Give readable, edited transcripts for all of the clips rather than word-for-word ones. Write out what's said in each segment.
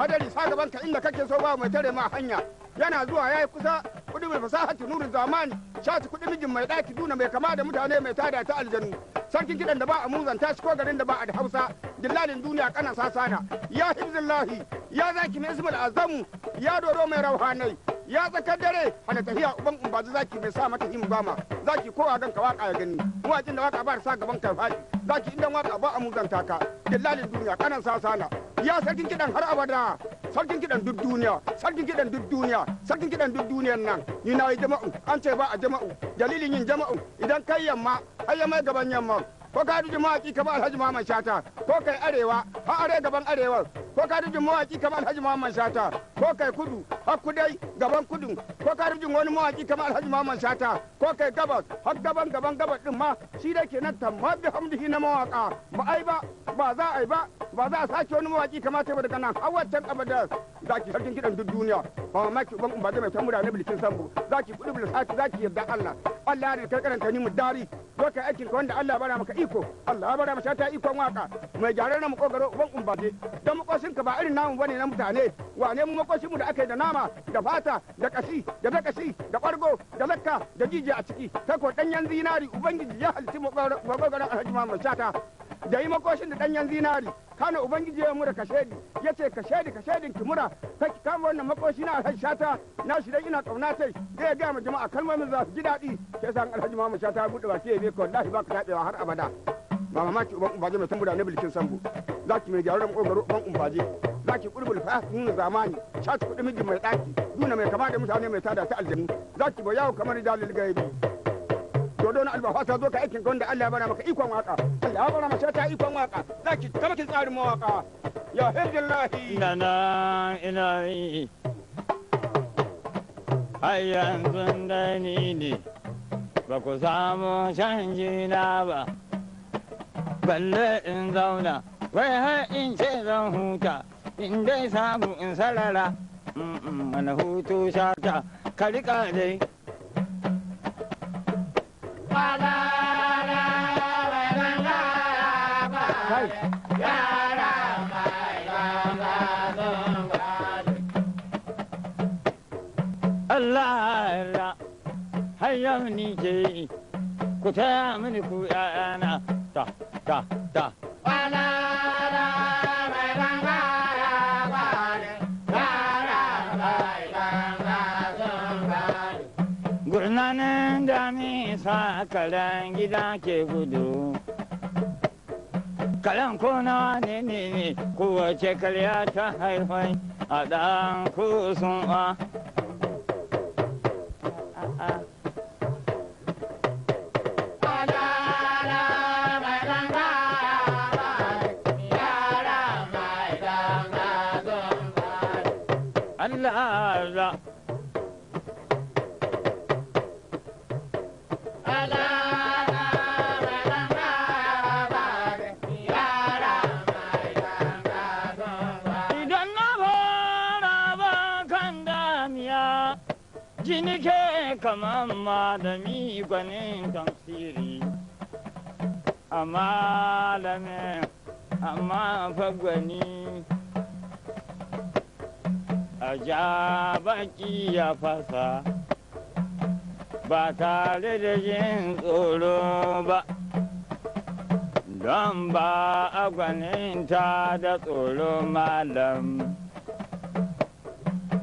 Hadari sa gaban ka inda kake so ba mai tare ma hanya. Yana zuwa yayi kusa kudi mai fasahatu nurin zamani shati kudi mijin mai daki duna mai kama da mutane mai tada ta aljanu. Sarkin kidan da ba a muzanta shi ko garin da ba a da Hausa dillalin duniya kana sasana. Ya hibzillahi ya zaki mai ismul azamu ya dodo mai rauhanai ya tsakar dare hana tahiya uban umbazi zaki mai sa mata him gama zaki kowa ganka waka ya gani mawakin da waka ba sa gaban ka faɗi zaki inda waka ba a muzanta ka dillalin duniya kanan sasana. Ya sarkin kidan har abada sarkin kidan duk duniya sarkin kidan duk duniya sarkin kidan duk duniyan nan ni na yi jama'u an ce ba a jama'u dalilin yin jama'u idan kai yamma har yamma gaban yamma ko ka duji mawaki ka ba Alhaji Muhammad Shata ko kai arewa har are gaban arewa ko ka duji mawaki ka ba Alhaji Muhammad Shata ko kai kudu har kudai gaban kudu ko ka duji wani mawaki ka ba Alhaji Muhammad Shata ko kai gabas har gaban gaban gabas din ma shi da kenan tamma bi hamdihi na mawaka ba ai ba ba za a yi ba ba za a sake wani mawaki kamata ba daga nan har wancan abada. Zaki sarkin kidan duk duniya ba mamaki uban umba mai tambura na bilkin sambo zaki kudu bil sati zaki yarda Allah Allah ya kai karanta ni mu dari zo kai aikin ka wanda Allah ya bara maka iko Allah ya bara maka ta ikon waka mai gyaran na makogaro uban umbaje dan makoshin ka ba irin namu bane na mutane wane mu makoshin mu da aka yi da nama da fata da kashi da dakashi da kwargo da lakka da jijiya a ciki kai ko danyen zinari ubangiji ya halci makogaron Alhaji Muhammad Shata da yi makoshin da danyen zinari kana ubangiji ya mura kashedi yace kashedi kashedin ki mura kai kama wannan makoshi na Alhaji Shata na shi dai ina kauna tai zai ga ma jama'a kalmomin za su ji daɗi sai san Alhaji Muhammad Shata bude baki ya beka wallahi ba ka tabewa har abada. Ba mamaki uban umbaje mai tambura na bilkin sambo zaki mai gyaran makogaro uban umbaje zaki kurbul fa nuna zamani shati kudi miji mai daki duna mai kama da mutane mai tada ta aljanu zaki ba yawo kamar dalil gaibi dodo na albafa zo ka aikin wanda Allah ya bara maka ikon waka Allah ya bara maka ta ikon waka zaki tabbatin tsarin mawaka ya hibdillahi ina ina yi ai yanzu da ni ne ba ku samu canji na ba balle in zauna wai har in ce zan huta in dai samu in sarara wani hutu shata ka riƙa dai. Allah har yau ni ke yi ku taya mini ku ‘ya'yana ta ta ta. Gurnanin damisa karen gida ke gudu. Karen ko nawa ne ne ne kowace karya ta haifai a ɗan kusun a. Allah Allah. Idan na fara ba kan damiya, jini ke kaman malami gwanin tamsiri. A malamin, amma fa gwani. A ja baki ya fasa, ba tare da jin tsoro ba. Don ba a gwaninta da tsoro malam.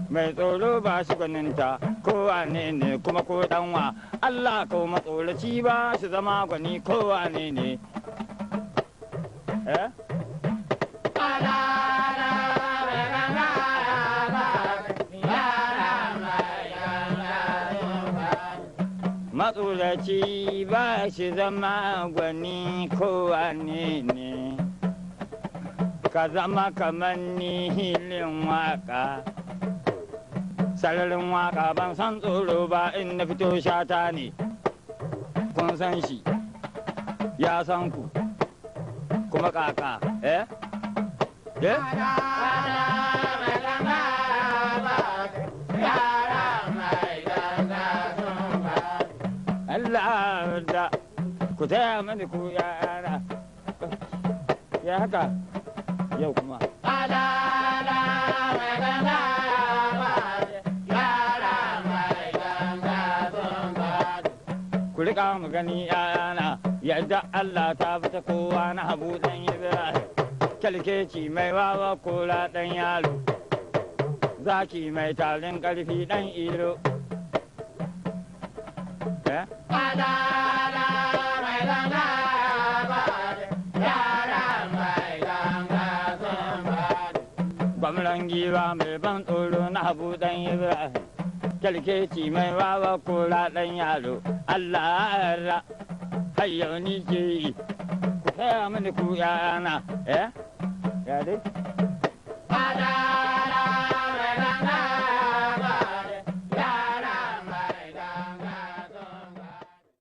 Mai tsoro ba shi gwaninta kowane ne kuma ko ɗanwa. Allah ko matsoraci ba shi zama gwani kowane ne. Eh? Matsoraci ba shi zama gwani kowane ne. Ka zama kamar ni hilin waka. Sararin waka ban san tsoro ba in na fito shata ne. Kun san shi, ya san ku, kuma kaka, eh? Eh? Allah da ku taya mani ku yara. Ya haka yau kuma. Ku riƙa mu gani ‘ya'yana, yadda Allah ta fita kowa na Habu ɗan Ibrahim. Kyalkeci mai wawa kora ɗan yaro, zaki mai tarin ƙarfi ɗan iro. Eh? Gwamnan giwa mai ban tsoro na Habu ɗan Ibrahim. Kyalkeci mai wawa kora ɗan yaro, Allah ya hayyau ni ke yi. Ku taya mini ku ‘ya'yana, eh? Ya dai?